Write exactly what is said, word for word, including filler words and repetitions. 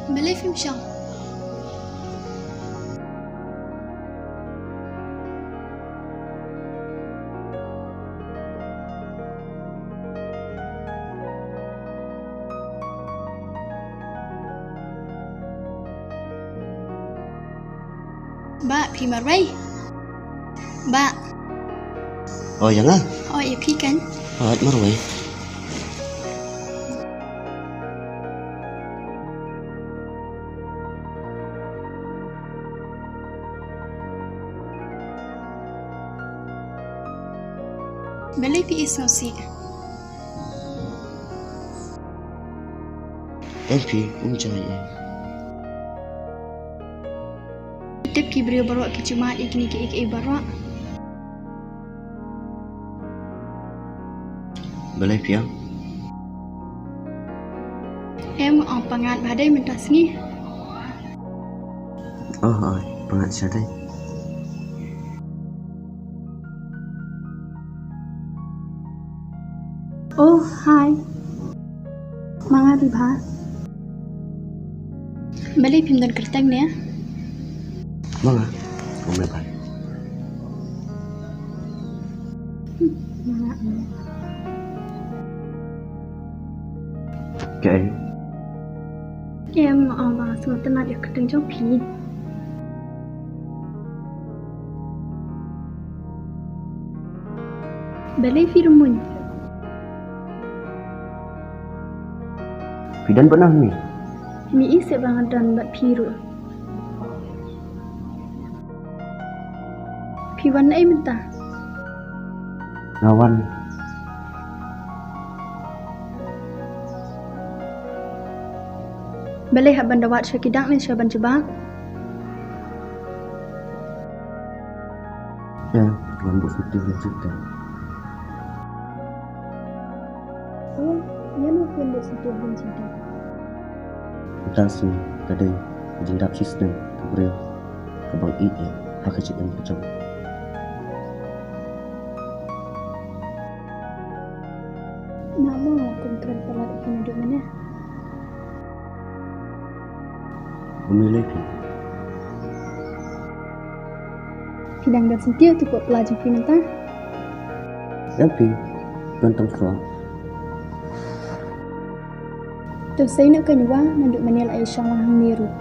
Balei phim shong? Bah, phi marwei? Bah. Oh, ïa nga? Oh, ïa phi kan. Oh, marwei. Balei phi i sngewsih? Em phi, um jai em. Tip ki briew baroh ki ju mad ïa kine kiei kiei baroh. Balei phi ong? Em, ong pyngngad ba dei mynta sngi. Oh, oh, pyngngad sha dei. Oh, hi. Ma nga Bibha. Balei phim don kyrteng ne? Ma nga, ong Bibha. Hmm, ma nga, ma nga. Kaei? Em, nga ong ba nga sngewtynnat ïa ka kyrteng jong phi. Balei phi rymmuiñ? Phi don bad nga hangne? Mih i seh ba nga don bad phi ruh. Phi wan naei mynta? Nga wan. Balei hap ban da wad sha ki dak ne sha ban jubab? Em, wan bud sngewthuh ïa ka. Oh, ïa no phi wan bud sngewthuh ïa ka? Mynta sngi ka dei ka jingdap shisnem ka briew kaba ïeit ïa ha ka jingim ka jong. Namo nga kum kren palat ïa phi naduh mynne? Ym lei phi. Phi dang don syntiew tu pop pla jong phi mynta? Em phi, don tang shuwa. To sei noh ka nyuwa naduh mynne la ai shong lang hangne ruh.